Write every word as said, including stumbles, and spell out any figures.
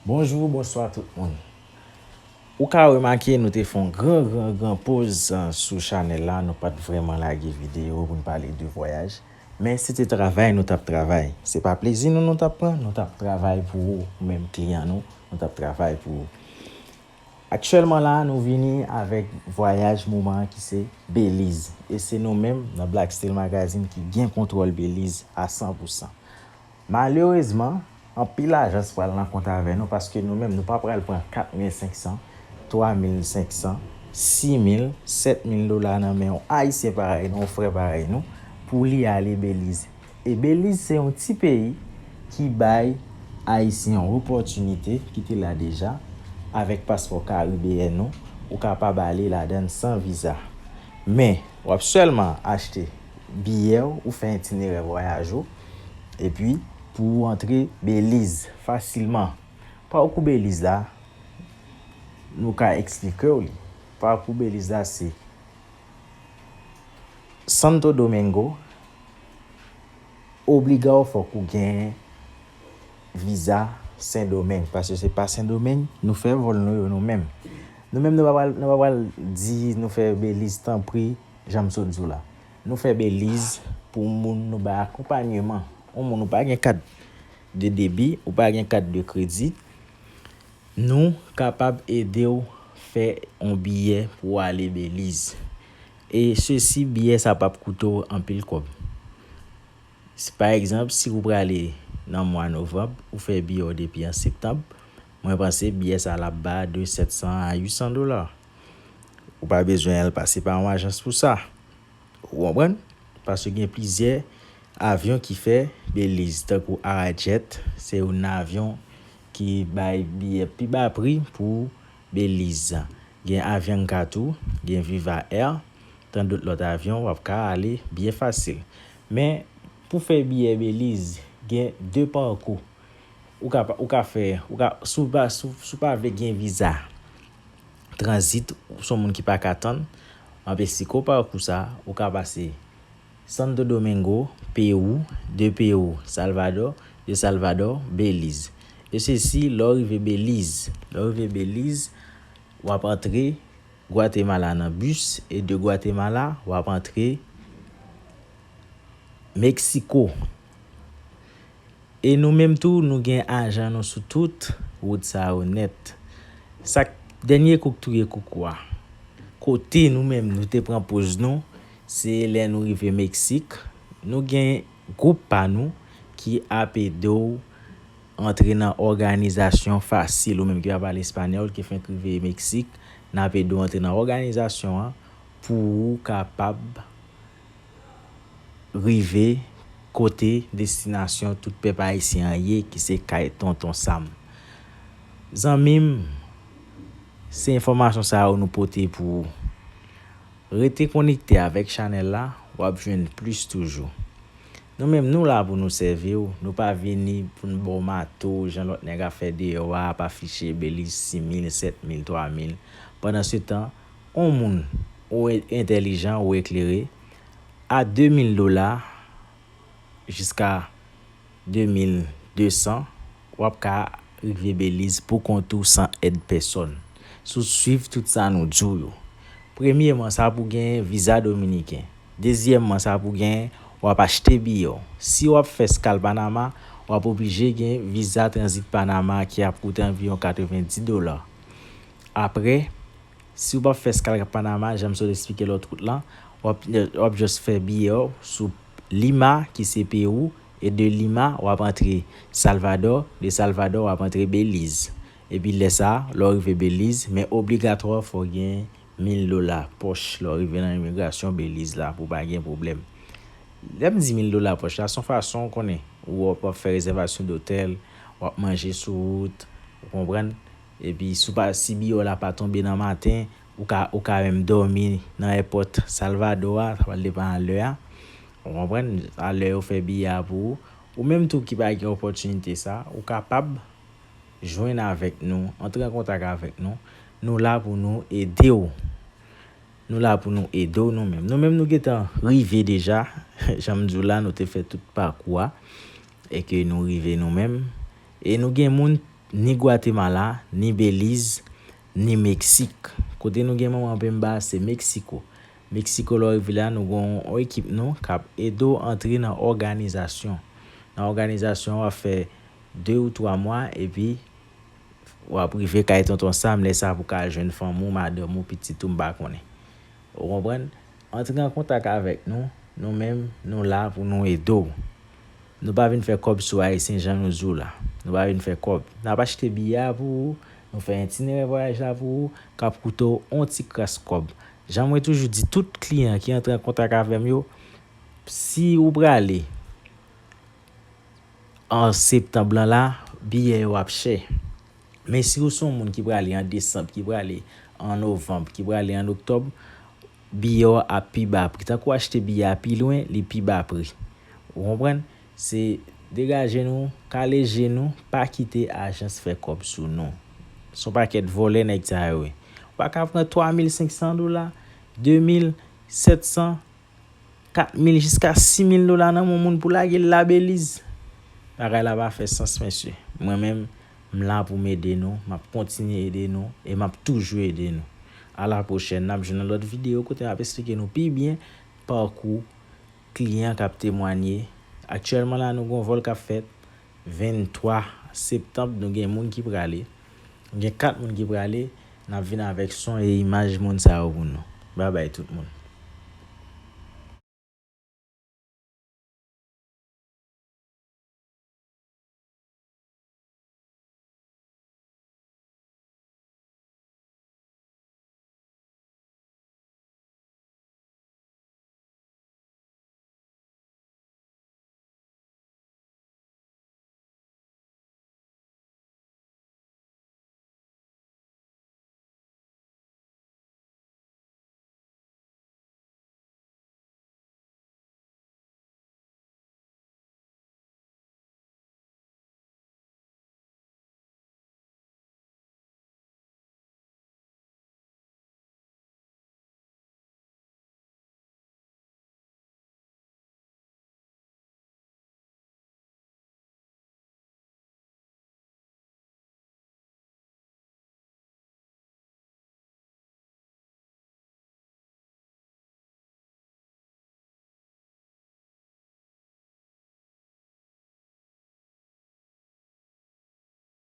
Bonjou, bonswa tout moun. Ou ka remake nou te fè yon gran, gran, gran poz, ah, sou chanèl la. Nou pa t vrèman lage videyo pou n pale de vwayaj. Men se te travay nou t ap travay. Se pa plezi nou nou t ap pran, nou t ap travay pou ou, ou menm kliyan nou, nou t ap travay pou ou. Aktyèlman la, nou vini avèk vwayaj moman an ki se Beliz. E se nou menm nan Black Steel Magazine ki gen kontwòl Beliz a san pou san. Malerezman, anpil ajans pral nan kont avè nou paske nou menm nou pa pral pran kat mil senk san, twa mil senk san, sis mil, sèt mil dola nan men yon Ayisyen parèy nou, yon frè parèy nou, pou li ale Beliz. E Beliz se yon ti peyi ki bay Ayisyen yon opòtinite ki te la deja, avèk paspò karibeyèn nou, ou kapab ale ladan l san viza. Men, w ap sèlman achte biyè w, ou fè itinerè vwayaj ou, epi pou ou antre Beliz fasilman. Pakou Beliz la, nou ka eksplike w li. Pakou Beliz la se Santo Domingo, obliga w fòk ou gen viza Sendomeng, paske se pa Sendomeng nou fè vòl nou yo nou menm. Nou menm nou pa pral, nou pa pral di nou fè Beliz tanpri, jan m sot di w la. Nou fè Beliz pou moun nou bay akonpanyeman. Yon moun ou pa gen kat de debi, ou pa gen kat de kredi, nou kapab ede w fè yon biyè pou w ale Beliz. E sesi, biyè sa p ap koute w anpil kòb. Si, pa egzanp, si ou prale nan mwa novanm, ou fè biyè w depi an septanm, mwen panse biyè sa l ap ba de sèt san a uit san dola. Ou pa bezwen al pase pa yon ajans pou sa. Ou konprann? Paske gen plizyè avyon ki fè Beliz, tankou Arajet, se youn nan avyon ki bay biyè pi ba pri pou Beliz. Gen Avianca tou, gen Viva Air, tandot lòt avyon, w ap ka ale byen fasil. Men, pou fè biyè Beliz, gen de pakou. Ou ka, ou ka fè, ou ka, si w pa, si w, si w pa vle gen viza tranzit, ou se yon moun ki pa ka tann, anpe si ko pakou sa, ou ka pase Santo Domingo, Pewou, de Pewou, Salvador, de Salvador, Beliz. E sesi, lè w rive Beliz, lè w rive Beliz, w ap antre Gwatemala nan bis, e de Gwatemala, w ap antre Meksiko. E nou menm tou, nou gen ajan nou sou tout wout sa yo nèt. Sa k, dènye kou k touye koukouwa. Kote nou menm nou te pran poz nou, se lè nou rive Meksik, nou gen gwoup pa nou ki ap ede w antre nan òganizasyon fasil, ou menm ki pa pale espanyòl, ki fenk rive Meksik, n ap ede w antre nan òganizasyon an pou ou kapab rive kote destinasyon tout pèp ayisyen an ye, ki se kay Tonton Sam. Zanmi m, se enfòmasyon sa yo nou pote pou ou. Rete konekte avèk chanèl la, w ap jwenn plis toujou. Nou menm, nou la pou nou sèvi w. Nou pa vini pou n ba w mato, jan lòt nèg ap fè deyò a, ap afiche Beliz sis mil, sèt mil, twa mil. Pandansetan, yon moun, ou en-, entèlijan, ou eklere, a de mil dola jiska de mil de san, w ap ka rive Beliz pou kont ou san èd pèsòn. Si w swiv tout sa nou di w yo. Premyeman, sa pou gen viza dominiken. Dezyèmman, sa pou gen, w ap achte biyè w. Si w ap fè eskal Panama, w ap oblije gen viza tranzit Panama ki ap koute anviwon katrevenndis dola. Apre, si w p ap fè eskal Panama, jan m sot eksplike lòt wout lan, w ap, w ap just fè biyè w sou Lima, ki se Pewou, e de Lima, w ap antre Salvador, de Salvador, w ap antre Beliz. Epi lè sa a, lè w rive Beliz, men obligatwa fò w gen mil dola pòch lè w rive nan imigrasyon Beliz la pou w pa gen pwoblèm. Lè m di mil dola pòch la, se yon fason w konnen, ou w ap fè rezèvasyon dotèl, w ap manje sou wout, ou konprann? Epi si w pa, si biyè w la pa tonbe nan maten, ou ka, ou ka menm dòmi nan èpòt Salvador a, sa pral depann a lè a. Ou konprann? A lè yo fè biyè a pou ou. Ou menm tou ki pa gen opòtinite sa, ou kapab jwenn avèk nou, antre an kontak avèk nou. Nou la pou nou ede w. Nou la pou nou ede w nou menm. Nou menm nou gentan rive deja. Jan m di w la, nou te fè tout pakou a. E ke nou rive nou menm. E nou gen moun, ni Gwatemala, ni Beliz, ni Meksik. Kote nou gen manman pemba, se Meksiko. Meksiko, lè w rive la, nou gen yon ekip nou k ap ede w antre nan òganizasyon. Nan òganizasyon, w ap fè de ou twa mwa, epi w ap rive kay Tonton Sam, lè sa pou ka jwenn fanmi w, madanm ou, pitit ou, m pa konnen. Ou konprann? Antre an kontak avèk nou, nou menm, nou la pou nou ede w. Nou pa vin fè kòb sou Ayisyen jan nou di w la. Nou pa vin fè kòb. N ap achte biyè a pou ou, nou fè itinerè vwayaj la pou ou, k ap koute w on ti kras kòb. Jan mwen toujou di tout kliyan ki antre an kontak avè m yo, si ou prale an septanm lan la, biyè yo ap chè. Men si ou se yon moun ki prale an desanm, ki prale an novanm, ki prale an oktòb, biyè yo ap pi ba pri. Tankou w achte biyè a pi lwen, li pi ba pri. Ou konprann? Se degaje nou, kale je nou, pa kite ajans fè kòb sou nou. Se yon pakèt vòlè nèg sa yo ye. Ou pa ka pran twa mil senk san dola, de mil sèt san, kat mil jiska sis mil dola nan men yon moun pou lage l la Beliz. Bagay la pa fè sans, mesye. Mwen menm, m la pou m ede nou, m ap kontinye ede nou, e m ap toujou ede nou. A la pwochèn, n ap jwenn yon lòt videyo kote m ap esplike nou pi byen pakou kliyan k ap temwanye. Aktyèlman la, nou gen yon vòl k ap fèt ventwa septanm, nou gen moun ki prale. Nou gen kat moun ki prale, n ap vin avèk son e imaj moun sa yo pou nou. Babay tout moun.